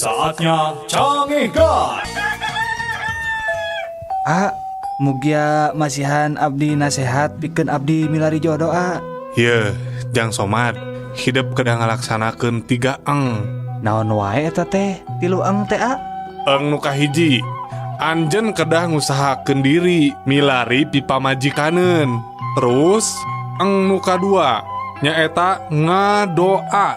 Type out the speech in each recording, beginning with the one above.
Saatnya Cangehgar. Ah, mugia masihan abdi nasehat pikeun abdi milari jodoh, ah. Ye, Jang Somad, hidup kedah ngalaksanakeun tiga eng. Naon wae eta teh? Tilu eng teh, ah? Eng nu kahiji, anjeun kedah ngusahakeun diri milari pipamajikaneun. Terus eng nu kadua nyaeta ngadoa.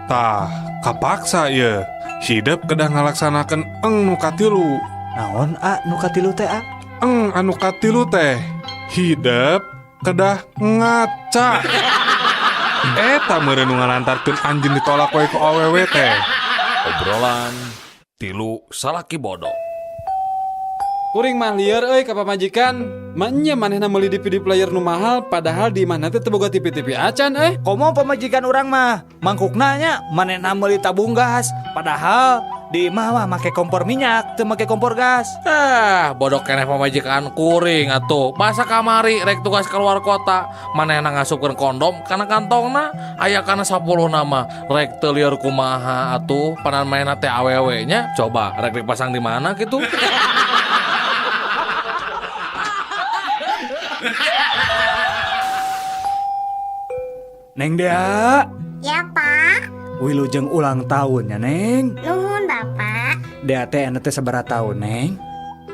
Tah, kapaksa ye. Hidup kedah ngalaksanakeun eng nu katilu. Naon, ah, nu katilu teh, ah? Eng anu katilu teh hidup kedah ngaca. Eta meureun nu ngalantarkeun anjeun ditolak wae ku awewe teh. Obrolan tilu salaki bodoh. Kuring mah lieur euy ka pamajikan. Maenya manehna meuli DVD player nu mahal, padahal di imahna teh teu boga TV-TV acan euy. Komo pamajikan urang mah mangkukna nya, manehna meuli tabung gas, padahal di imah mah make kompor minyak, teu make kompor gas. Ah, bodoh keneh pamajikan kuring atuh. Masa kamari rek tugas keluar kota, manehna ngasupkeun kondom kana kantongna, aya kana 10 nama. Rek teu lieur kumaha atuh, panan manehna teh awewe nya. Coba rek dipasang di mana gitu. Neng Dea. Ya, Pak. Wilujeng ulang tahun ya, Neng. Nuhun, Bapak. Dea teh anu teh sabaraha tahun, Neng?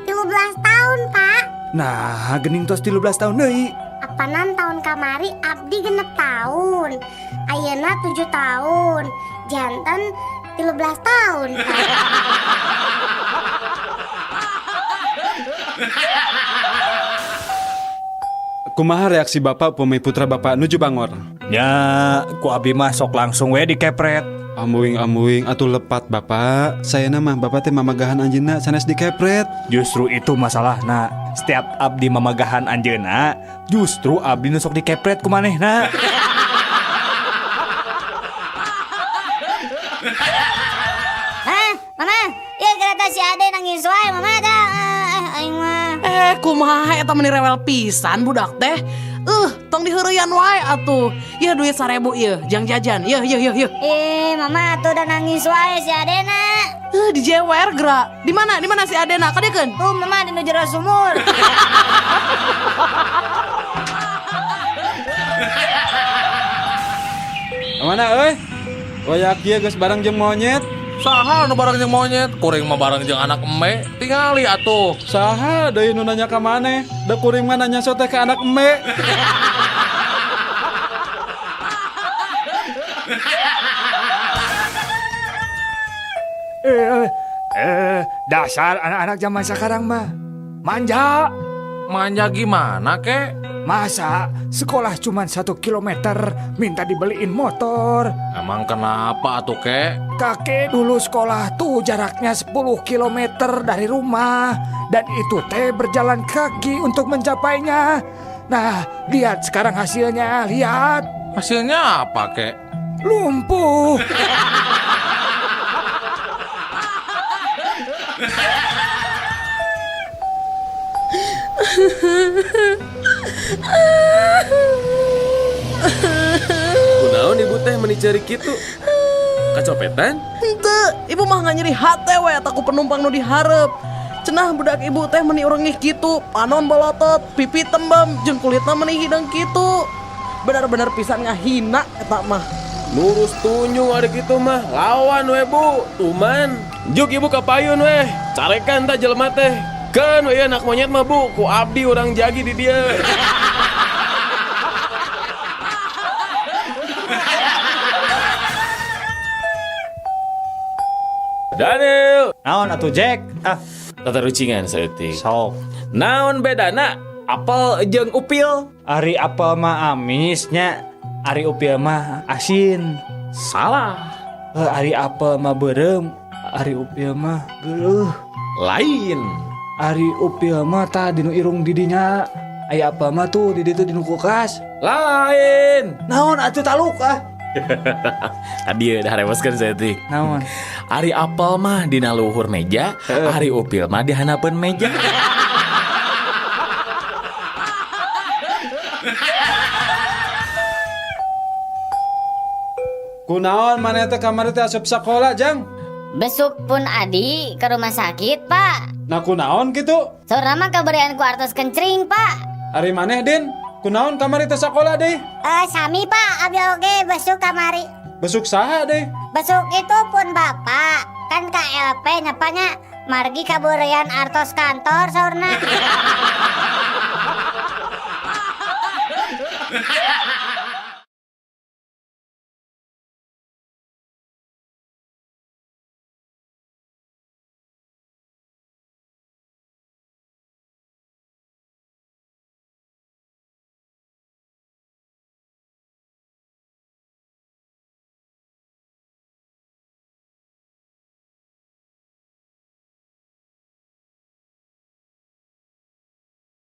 13 tahun, Pak. Nah, gening tos 13 tahun deui. Apanan tahun kamari abdi 6 tahun. Ayeuna 7 tahun. Janten 13 tahun, Pak. Kumaha reaksi Bapak upami putra Bapak nuju bangor? Ya, ku abi mah sok langsung we dikepret. Ambuing ambuing atuh lepat, Bapak. Saya mah Bapak teh mamagahan anjeunna sanes dikepret. Justru itu masalahna. Setiap abdi mamagahan anjeunna, justru abdi nu sok dikepret ku manehna. Hah, Mama? Ya kereta si Ade nangis wae, Mama dah. Eh, aing mah. Eh, kumaha eta, meni rewel pisan budak teh. Tong diheureyan wae atuh. Yeuh, duit 1000 ieu, jang jajan. Yeuh, yeuh, yeuh, yeuh. Eh, Mama tuh udah nangis wae si Adena. Dijewer geura. Di mana? Di mana si Adena? Kadiekeun. Tuh, Mama, di nu jero sumur. Mana euy? Waya kieu geus bareng jeung monyet. Saha nu bareng jeung monyet? Kuring mah bareng jeung anak eme. Tingali atuh. Saha deui nu nanya ka maneh? Da kuring mah nanya sote ka anak eme. Eh, eh, dasar anak-anak zaman sekarang mah manja. Manja gimana, Kek? Masa sekolah cuma 1 kilometer minta dibeliin motor? Emang kenapa atuh, Kek? Kakek dulu sekolah tuh jaraknya 10 kilometer dari rumah. Dan itu teh berjalan kaki untuk mencapainya. Nah, lihat sekarang hasilnya, lihat. Hasilnya apa, Kek? Lumpuh. Kunaon ibu teh meni ceurik kitu? Kacopetan? Henteu, ibu mah nggak nyeri hate we eta ku penumpang nu dihareup. Cenah budak ibu teh meni urengih kitu, panon bolotot, pipi tembem, jeung kulitna meni hideung kitu. Bener-bener pisan ngahina eta mah. Nurus tunjung ari kitu mah, lawan we, Bu. Tuman. Juk ibu ka payun we. Carekan tah jelema teh. Keun we anak monyet mah, Bu, ku abdi urang jagi di dieu. Daniel. Naon atuh, Jack? Ah, Tatarucingan saeutik. Sok. Naon bedana apel jeung upil? Ari apel mah amisnya, ari upil mah asin. Salah. Eh, ari apel mah beureum, ari upil mah geuleuh. Lain. Ari upil mah tah dinu irung didinya. Aya apel mah tuh di ditu dinu kulkas. Lain. Naon atuh, taluk ah? Tadi udah reweskeun saeutik. Naon? Ari apel mah dina luhur meja, ari upil mah di handapeun meja. Kunaon maneh teh kamari teh asup sakola, Jang? Besuk pun adi ke rumah sakit, Pak. Nah kunaon gitu? Saurna mah kaberean ku artos kencring, Pak. Ari maneh Din, kunaon kamari teu sakola deh? Eh, sami Pak, abdi oge besuk kamari. Besuk saha deh? Besuk itu pun bapak. Kan KLP nyapanya margi kaberean artos kantor saurna.